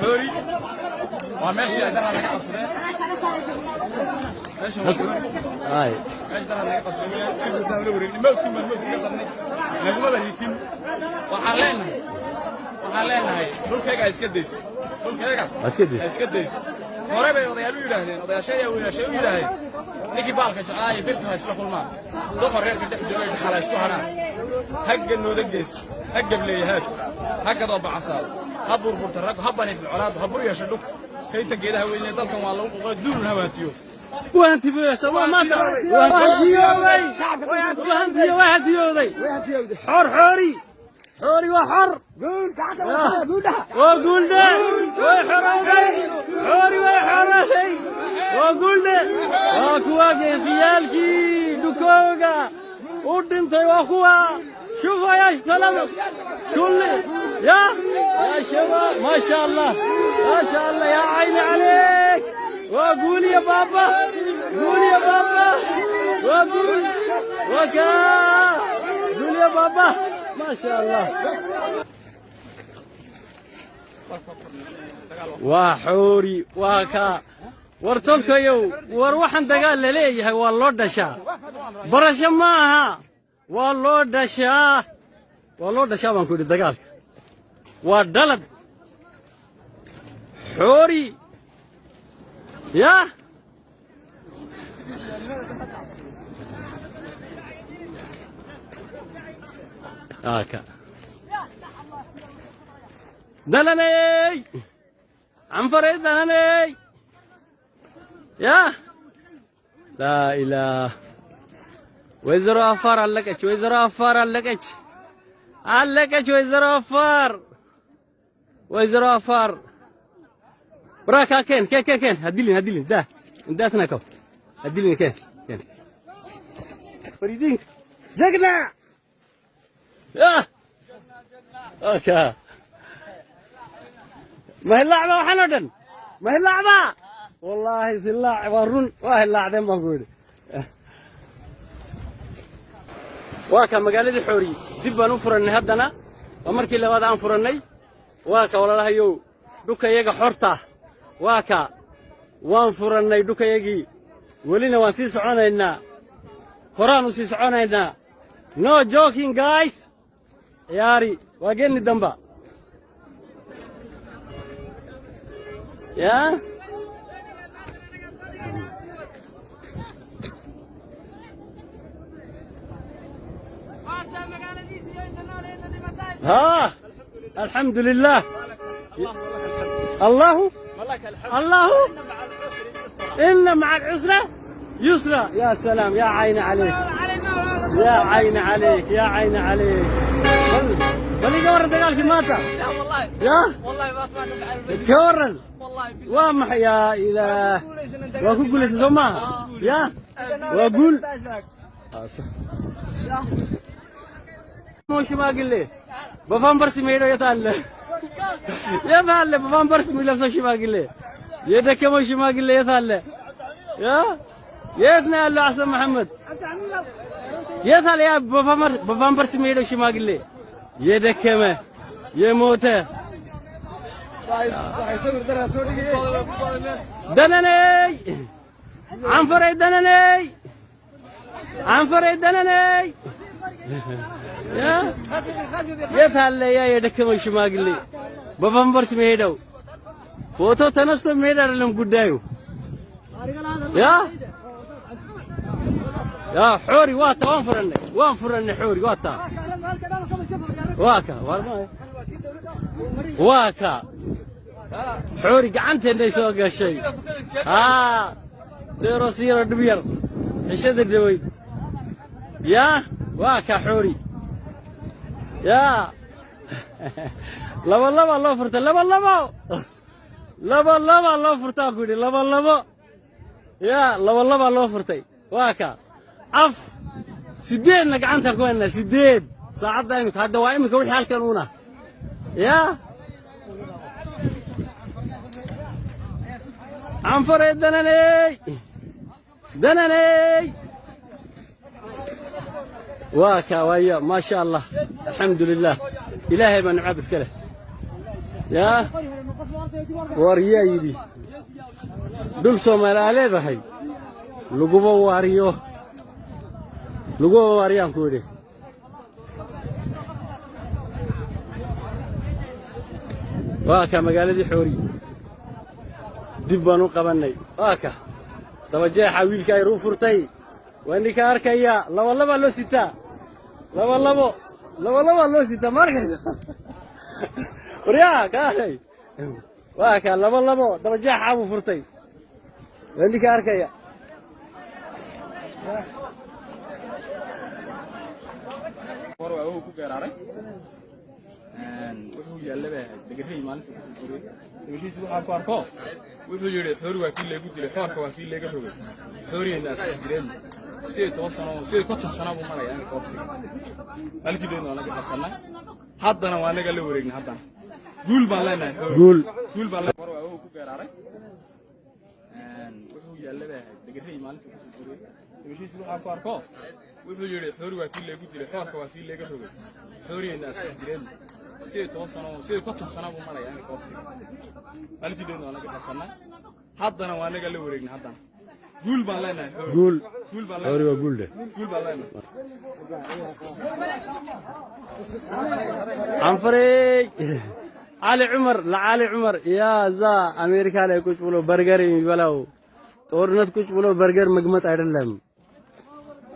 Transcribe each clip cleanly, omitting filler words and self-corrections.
Xoori waa meeshii ay daraa naga qabsadeen. Meeshan waa Xoori. Ay. Meesha daraa naga qabsadeen si buuxda ula wareegnay. Mawdkin baan mawdka ka darnay, nagumaba riitin. Waxaan leenahay dhulkayga ha iska dayso, dhulkayga Ha iska dayso. ha iska dayso. Hore bay odayaal u yidhaahdeen, odayaasha ayaa weynaashay u yidhaahdeen: ninkii baalka jeclaa iyo birtu ha isla kulmaan, doqon reerka dhex joogay dhaxal ha isku hadhaan, hagga nooda gees ha gableeya haadku, ha gadoo bacasaado, ha burburta rag, ha baniixdo colaadu, ha bur yeesho dhug kaynta geedaha weyne. Dalkan waa lagu qoqoy, duulun hawaatiyo. Waa hantiyooday waa maanta, waa hantiyooday, waa hantiyo, waa hantiyooday. Xor, xoori, xoori waa xor, waa guuldhe, way xorowday xoori, way xorowday, waa guuldhe. Waa kuwa geesiyaalkii dhukooga u dhintay, waa kuwa. شوفوا يا طلبة كل يا شباب، ما شاء الله، ما شاء الله، يا عيني عليك. وقول يا بابا، قول يا بابا، وقول وكا قول يا بابا، ما شاء الله. Waa xoori, waa kaa. War tolkayow, war waxaan dagaal la leeyahay waa loo dhashaa, barasho ma aha, waa loo dhashaa, waa loo dhashaa baan ku yidhi. Dagaalka waa dhalad. Xoori yaa aka dalaney, canfaray dalaney, yaa laa ilaah. ወይዘሮ አፋር አለቀች። ወይዘሮ አፋር አለቀች፣ አለቀች። ወይዘሮ አፋር፣ ወይዘሮ አፋር ብራካ ኬን ኬን ኬን ኬን hadilin, hadilin, ዳ እንዳትነካው፣ hadilin, ኬን ኬን ፍሪዲን ጀግና ያ ኦኬ ma hilaacba? Waxaan oo dhan ma hilaacba? Wallaahi silaac waa run, waa hilaacdeen baan ku yidhi. Waa ka magaaladii Xooriye, dib baan u furannay haddana, waa markii labaad aan furannay. Waa ka, walaalahayow, dhulkayaga xorta waa ka, waan furannay dhulkayagii, welina waan sii soconaynaa, horaan u sii soconaynaa. No joking, guys, ciyaari waa geenni damba ya. ها الحمد لله، الله الله، إن مع العسرة يسرا. يا سلام، يا عيني عليك، يا عيني عليك، يا عيني عليك. بل بل يقور dagaalkii maanta. والله. Ya. والله ما طلعنا. Ka waran? والله. Waa maxay? Yaa ilaah, waa ku guulaysay soo maaha? Ya, waa guul. ሽማግሌ በፓምፐርስ የሚሄደው የት አለ? የት አለ? በፓምፐርስ የሚለብሰው ሽማግሌ፣ የደከመው ሽማግሌ የት አለ? ያ የት ነው ያለው? አሰን መሐመድ የት አለ? ያ በፓምፐርስ የሚሄደው ሽማግሌ፣ የደከመ፣ የሞተ። ደነነይ አንፈረይ፣ ደነነይ አንፈረይ፣ ደነነይ። የት አለ ያ የደከመው ሽማግሌ በፓምፐርስ የሚሄደው? ፎቶ ተነስቶ የሚሄድ አይደለም ጉዳዩ። ያ ያ xoori waa ta, waan furannay, waan furannay xoori, waa ta, waa ka, waa ka xoori gacanteennay soo gashay. Haa, teero siiro dhib yar xishada dhaweyd. Yaa, waa ka xoori, yaa laba laba loo furtay, laba labo, laba laba loo furtaa ku yidhi, laba labo, yaa laba laba loo furtay. Waa ka af sideedna gacantaan ku haynaa, 8 saacadda imika hadda, waa imika wixii halkan uuna. Yaa canfaree, dananey, dananey, waa ka waaya. Maa sha Allah, alxamdu lilah, ilaahay baa nimcad iska leh. Yaa War yaa yidhi dhul Soomaali aa leedahay laguma waariyo, laguma waariyaan ku idhi. Waa ka magaaladii Xoori dib baan u qabannay. Waa ka dabajeexa wiilka ay ruu furtay, waa ninka arkaya. Laba labaa loo sitaa, laba labo, laba labaa loo sitaa, ma arkaysa? Waryaa kaalay, waa ka laba labo dabajeexa buu furtay, waa ninka arkaya. Hore waa wuxuu ku geeraaray, wuxuu yaallaba ahayd dhagarhay maalinta kusoo guuray dhimashiisi. Waxaan ku arko wuxuu yidhi xoori waa kii laygu dilay, xoorka waa kii layga rogay, xooriyayna asaga jireen 18 sano, 58 sano buu marayaa iminka waqtiga. Maalintii dheedna waa naga qabsannay, haddana waa naga la wareegnay, haddana guul baan leenahay, xoori. Guul. Guul baan leenahay. Hore waa wuxuu ku geeraaray, wuxuu yaallaba ahayd dhagarhay maalinta kusoo guuray dhimashiisi. Waxaan ku arko wuxuu yidhi xoori waa kii laygu dilay, xoorka waa kii layga rogay, xooriyayna asaga jireen 18 sano, 58 sano buu marayaa iminka waqtiga. Maalintii dheedna waa naga qabsannay, haddana waa naga la wareegnay, haddana guul baan leenahay, xoori. Guul. Guul baan Xoori leenahay. Waa guul dheh. Guul baan leenahay. አንፈሬ አሊ ዑመር ለዓሊ ዑመር ያ እዛ አሜሪካ ላይ ቁጭ ብሎ በርገር የሚበላው ጦርነት ቁጭ ብሎ በርገር መግመጥ አይደለም፣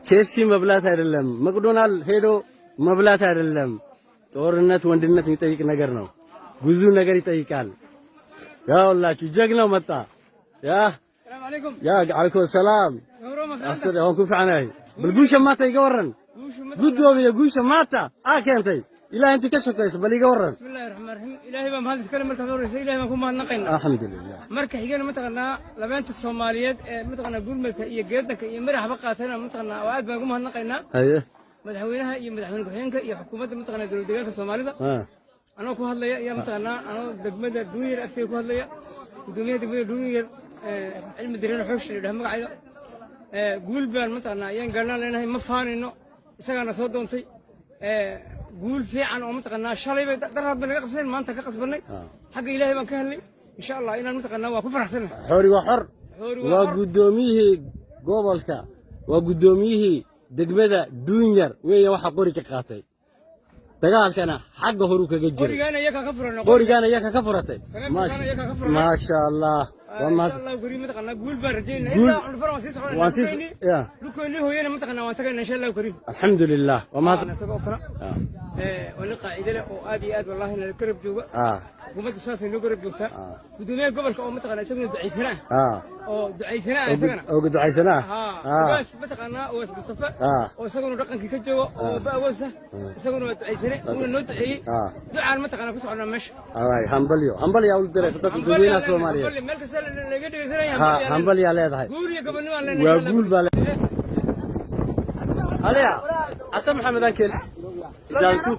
ኬኤፍሲ መብላት አይደለም፣ መክዶናልድ ሄዶ መብላት አይደለም። ጦርነት ወንድነት የሚጠይቅ ነገር ነው። ብዙ ነገር ይጠይቃል። ያውላችሁ ጀግናው መጣ። ያ ያ عليكم السلام astad waan ku fiicanahay. Bal guusha maanta iga waran, guddoomiye, guusha maanta aa keentay ilaa intii ka shaqaysa, bal iga waran. بسم الله الرحمن الرحيم. Ilaahay baa mahad iskale. Marka horeysa Ilaahay baan ku mahadnaqaynaa. Alxamdulilah. Marka xigana mataqaanaa labeenta Soomaaliyeed ee mataqaanaa gurmadka iyo geedanka iyo madaxba qaatana mataqaanaa oo aad baan ugu mahadnaqaynaa. Madaxweynaha iyo madaxweyne ku-xigeenka iyo xukuumadda mataqaanaa dowlad deegaanka Soomaalida, anoo ku hadlaya ayaa mataqaanaa anoo degmada Duunyar afkeyga ku hadlaya, gudoomiyaha degmada Duunyar, Cilmi Dareer Xoosh la yidhaha magacayga, guul baan mataqaanaa ayaan gaarnaan leenahay. Ma faanayno, isagaana soo doontay guul fiican oo mataqaanaa shalay bay daraad bay naga qabsadeen, maanta ka qasbanay. Xagga Ilaahay baan ka helnay, insha Allah inaan mataqaanaa waa ku faraxsanahay. Xoori waa xor. Xoori. Waa xor. Guddoomiyihii gobolka, waa guddoomiyihii degmada Duunyar weeye. Waxa qori ka qaatay dagaalkana xagga horuu kaga jiray. Qorigaana iyakaa ka furan. Qorigaana iyaka ka furatay. Saleebkaana iyakaa ka furanay. Maasha Allah, waa insha mahad. Allah guri mataqaanaa guul baan rajaynaa. Guul. Ilaa cundhufana waan sii soconaa. Waan sii ya. Dhulkoonnii hooyana mataqaanaa waan tagaynaa, insha Allah kariim. Alxamdulilah, waa mahad. Isagoo kale waa nin qaaciide leh oo aad iyo aad wallahi nala garab jooga. Xukuumaddu saasay noo garab joogtaa. Gudoomiyaha gobolka oo mataqaanaa isaguna ducaysana ah oo ducaysana ah isagana. Oo ducaysana. Haa, ugaas mataqaanaa Ugaas Mustafa oo isaguna dhaqankii ka jooga oo ba'awoos ah, isaguna waa ducaysane, wuuna noo duceeyey. Ducaan mataqaanaa ku soconaa meesha. Ay, hambalyo, hambalyo u diraysa dadka dadweynaha Soomaaliyeed. Hambalyo, meel kasta laga dhegeysanaya. Ha, hambalyaa leedahay. Guul iyo gobonnimo aan leenahay. Waa guul baa. Aliya Xasan Maxamed ankel idaaltu,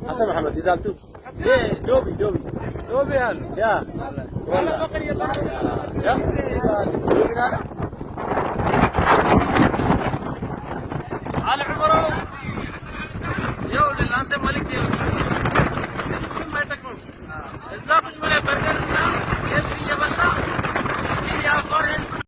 Xasan Maxamed idaaltu, ee dobi dobi dobi ya ya dobi nada. Ali Cumar, yow lilaanta maligteeda.